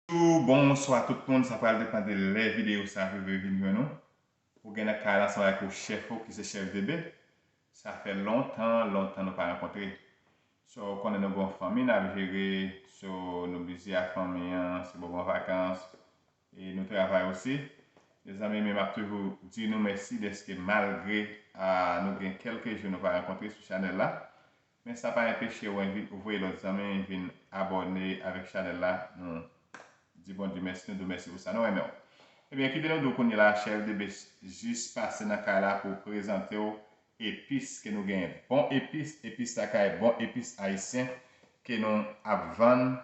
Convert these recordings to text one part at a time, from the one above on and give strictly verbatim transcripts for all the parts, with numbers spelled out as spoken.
Bonjou, bonswa tout moun, sa pral depann de lè videyo sa rive vin jwenn ou. Ou gen nan kay la ansanm avèk ou chèf ou ki se chèf D B. Sa fè lontan, lontan nou pa rankontre. So, ou konnen nou gon fanmi n ap jere, so, nou bizi ak fanmi an, se bon, bon vakans, e nou travay osi. Mezanmi, men m ap toujou di nou mèsi dèske malgre a, nou gen kèlke jou nou pa rankontre sou chanèl la, men sa pa enpeche w envi-, voye lòt zanmi vin abòne avèk chanèl la. Nou di Bondye mèsi, nou di w mèsi pou sa. Nou renmen w. Ebyen, kite nou di w kounye la, chèf D B jis pase nan kay la pou prezante w epis ke nou genyen. Bon epis, epis lakay, bon epis ayisyen ke nou ap vann.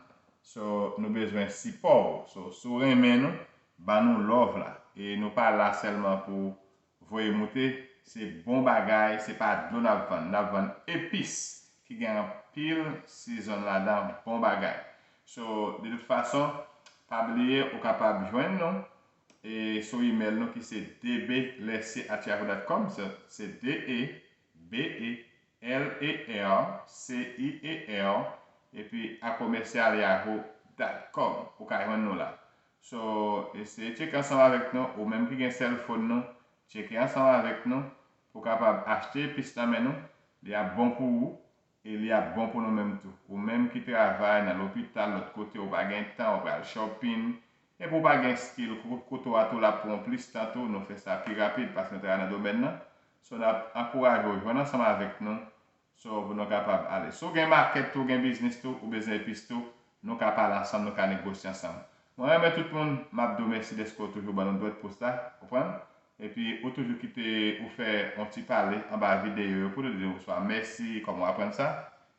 So, nou bezwen sipò w. So, si w renmen nou, ban nou love la. E nou pa la sèlman pou voye moute, se bon bagay, se pa dlo n ap vann. N ap vann epis ki gen anpil season ladan, bon bagay. So, de tout fason, pa bliye, ou kapab jwenn nou e sou email nou ki se D B Lercier at yahoo dot com, se, se D E B E L E R C I E R, epi a commercial yahoo dot com. Ou ka jwenn nou la. So, eseye tcheke ansanm avèk nou, ou menm ki gen cell phone nou, tcheke ansanm avèk nou, pou w kapab achte epis nan men nou, li ap bon pou ou, e li ap bon pou nou menm tou. Ou menm ki travay nan lopital, lòt kote, ou pa gen tan, ou pral shopping, epi ou pa gen skill, kou-, kouto a tou l ap pran w plis tan tou, nou fè sa pi rapid paske nou travay nan domèn nan. So, n ap ankouraje w jwenn ansanm avèk nou, so, pou nou kapab ale. Si w gen makèt tou, w gen biznis tou, ou bezwen epis tou, nou ka pale ansanm, nou ka negosye ansanm. Mwen renmen tout moun, m ap di w mèsi dèske w toujou ban nou dwèt pou sa, konprann? Epi ou toujou kite ou fè yon ti pale anba videyo yo pou nou di w swa mèsi, kòman w aprann sa.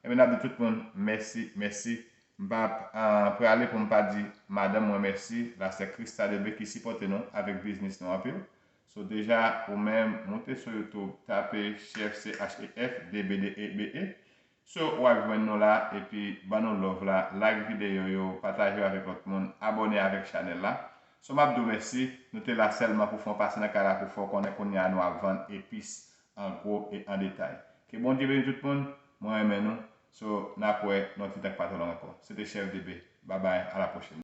Ebyen, n ap di tout moun mèsi, mèsi. M p ap, ah, prale pou m pa di madanm mwen mèsi, la sè Christa Debe ki sipòte nou avèk biznis nou anpil. So deja, ou menm, moute sou YouTube, tape Chef C H E F D B D E B E. So, w ap jwenn nou la, epi ban nou love la, like videyo yo, pataje yo avèk lòt moun, abòne avèk chanèl la. So, m ap di w mèsi, nou te la sèlman pou fè w pase nan kay la pou fè w konnen kounye a nou ap vann epis an gwo e an detay. Ke Bondye beni tout moun, mwen renmen nou. So, n ap wè nan yon ti tan k pa twò long ankò. Se te Chef D B. Babay, a la pwochèn.